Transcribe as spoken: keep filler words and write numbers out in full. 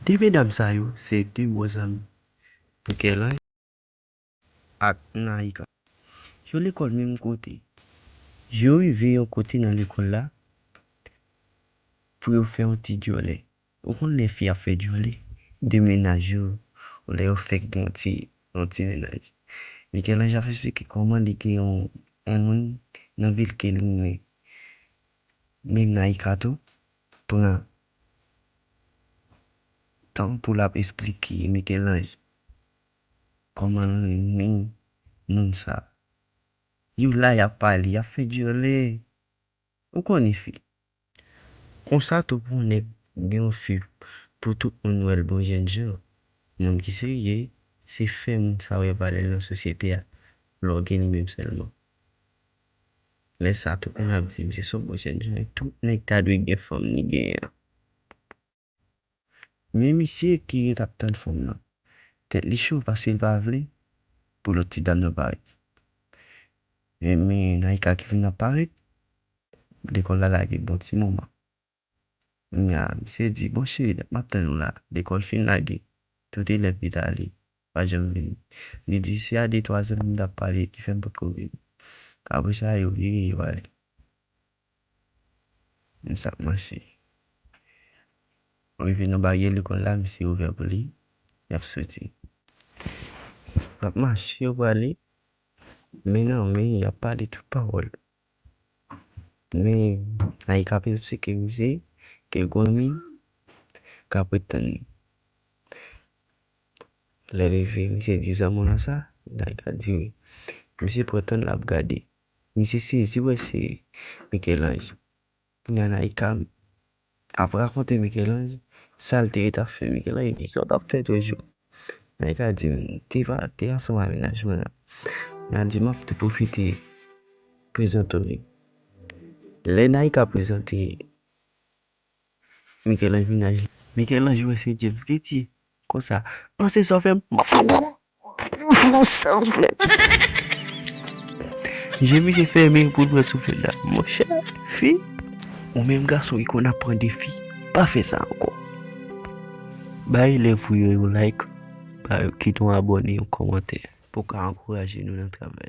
De medam sa yo se de bon zanmi. Michel-Ange ak Naïka. Yo lekòl menm kote. Yo rive yon kote nan lekòl la pou yo fè yon ti dyòlè. Ou konn lè fi ap fè dyòlè? De mennaj yo, lè yo fèk gen yon ti, yon ti mennaj. Michel-Ange ap esplike kòman li gen yon, yon moun nan vil ke li renmen. Men Naïka tou pran tan pou l ap esplike Michel-Ange kòman l renmen moun sa. Yo la, y ap pale, y ap fè dyòlè. Ou konnen fi. Konsa tou pou yon nèg gen yon fi pou tout moun wè l bon jènjan. Moun ki serye, se fè moun sa wè valè l nan sosyete a. Lè w gen li menm sèlman. Lè sa tou moun ap di misye se yon bon jènjan, tout nèg ta dwe gen fanm li genyen an. Men misye ki ret ap tann fanm nan, tèt li cho paske l pa vle pou lòt ti dam nan parèt. Men, men Naïka ki vin ap parèt, lekòl la lage bon ti moman. Kounya, misye di, "Bon cheri, dat m ap tann ou la." Lekòl fin lage. Tout elèv vit ale. Pa janm vini. Li di, "Si a de twa zanmi m t ap pale, ki fè m potko vini." Apre sa, yo vire, yo ale. Misye ap mache. Rive nan baryè lekòl la, misye ouvè pou li. Y ap soti. Y ap mache, yo prale. Men nan men, y ap pale tout pawòl. Men Naïka ap sekirize ke granmi k ap ret tann li. Lè l rive, misye di zanmi w lan sa, Naïka di wi. Misye pran tan l ap gade. Misye sezi wè se Michel-Ange. Kounya Naïka ap rakonte Michel-Ange sa l te ret ap fè. Michel-Ange di, "Sa w t ap fè toujou?" Naïka di, "M te pa, te ansanm ak mennaj mwen an." L di, "M ap tou pwofite prezante w li." Lè Naïka prezante Michel-Ange mennaj li, Michel-Ange wè se James li di konsa, "An se sa w fè m?" Je misye fèmen pou l pran souflèt la. Monchè, fi, ou menm gason ki konn ap pran defi, pa fè sa ankò. Bay lèv ou yo yon like, ba yo kite yon abòne, yon kòmantè pou ka ankouraje nou nan travay la.